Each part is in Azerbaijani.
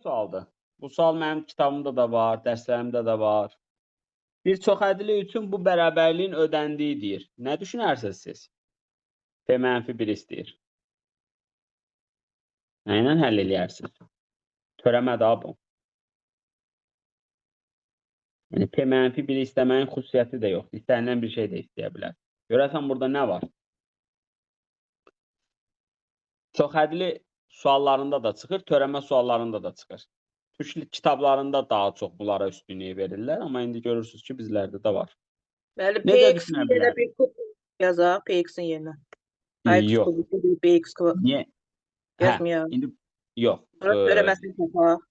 Sualdır. Bu sual mənim kitabımda da var, dərslərimdə də var. Bir çoxədli üçün bu bərabərliyin ödəndiyi deyir. Nə düşünərsiniz siz? P mənfi 1 istəyir. Nə ilə həll eləyərsiniz? Törəmə daha bu. Yəni, P mənfi 1 istəməyin xüsusiyyəti də yoxdur. İstənilən bir şey də istəyə bilər. Görəsən, burada nə var? Çoxədli suallarında da çıxır, törəmə suallarında da çıxır. Türk kitablarında daha çox bunlara üstünlüyü verirlər, amma indi görürsünüz ki, bizlərdə də var. Bəli, Necə PX-in düşünə yerinə bilərik? bir kub yazaq, PX-in yerinə. AX Yox. kubu, BX kubu Niyə? Hə, yazmayaq. indi yox. Bura törəməsini tapaq.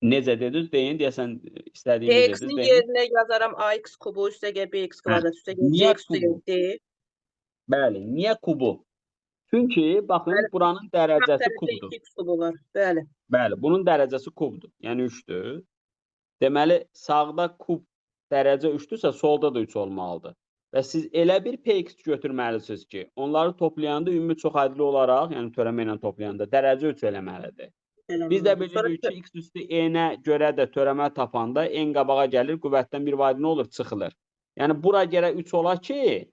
Necə dediniz? Deyin, deyəsən istədiyimi dediniz, PX-in deyin. yerinə yazaram AX kubu, üstə gəl BX kvadrat, üstə gəl Niyə CX, üstə gəl kubu? D. Bəli, niyə kubu? Çünki baxın, Bəli. buranın Sağ dərəcəsi tərəfdə kubdur. 2x kubu var. Bəli. Bəli, bunun dərəcəsi kubdur. Yəni 3-dür. Deməli, sağda kub dərəcə 3-dürsə, solda da 3 olmalıdır. Və siz elə bir PX götürməlisiniz ki, onları toplayanda ümumi çoxədli olaraq, yəni törəmə ilə toplayanda dərəcə 3 eləməlidir. Biz də Eləməlidir. Sonra bilirik ki, x üstü n-ə görə də törəmə tapanda n qabağa gəlir, qüvvətdən bir vahid nə olur? Çıxılır. Yəni, bura gərək 3 ola ki,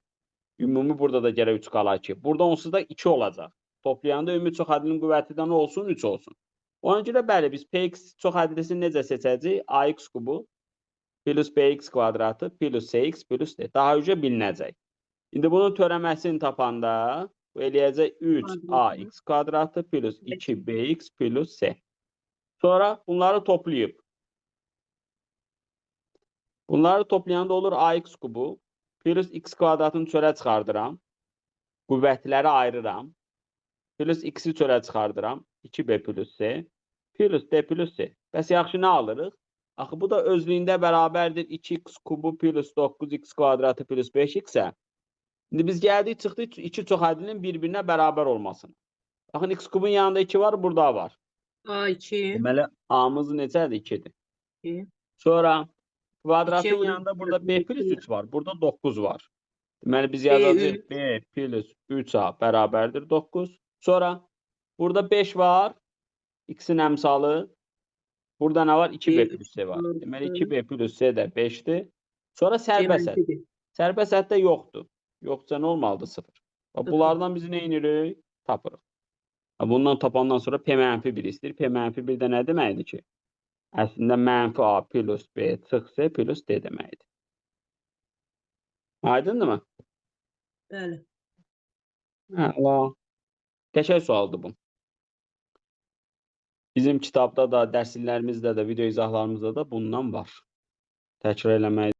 ümumi burada da gərək 3 qala ki, burada onsuz da 2 olacaq. Toplayanda ümumi çoxədlinin qüvvəti də nə olsun? 3 olsun. Ona görə bəli, biz PX çoxədlisini necə seçəcəyik? AX kubu plus BX kvadratı plus CX plus D. Daha öncə bilinəcək. İndi bunun törəməsini tapanda bu eləyəcək 3AX kvadratı plus 2BX plus C. Sonra bunları toplayıb. Bunları toplayanda olur AX kubu plus X kvadratını çölə çıxardıram. Qüvvətləri ayırıram. Plus X-i çölə çıxardıram. 2B plus C plus D plus C. Bəs yaxşı nə alırıq? Axı bu da özlüyündə bərabərdir 2x kubu plus 9x kvadratı plus 5x-ə. İndi biz gəldik, çıxdıq iki çoxədlinin bir-birinə bərabər olmasına. Baxın, x kubun yanında 2 var, burada var. A2. Deməli, A-mız neçədir? 2-dir. 2. Sonra kvadratın İkiye yanında burada B plus iki. 3 var. Burada 9 var. Deməli, biz B yazacağıq üç. B plus 3A bərabərdir 9. Sonra burada 5 var. X-in əmsalı. Burada nə var? 2B B plus C var. üç. Deməli, 2B plus C də 5-dir. Sonra sərbəst hədd. mənfidir. Sərbəst hədd də yoxdur. Yoxsa nə olmalıdır? 0. Bax, Sıfır. bunlardan biz nə edirik? Tapırıq. Bundan tapandan sonra P mənfi 1 istəyir. P mənfi 1 də nə deməkdir ki? Əslində mənfi A plus B çıx C plus D deməkdir. Aydındırmı? Bəli. Əla. Qəşəng sualdır bu. Bizim kitabda da, dərsliklərimizdə də, video izahlarımızda da bundan var. Təkrar eləmək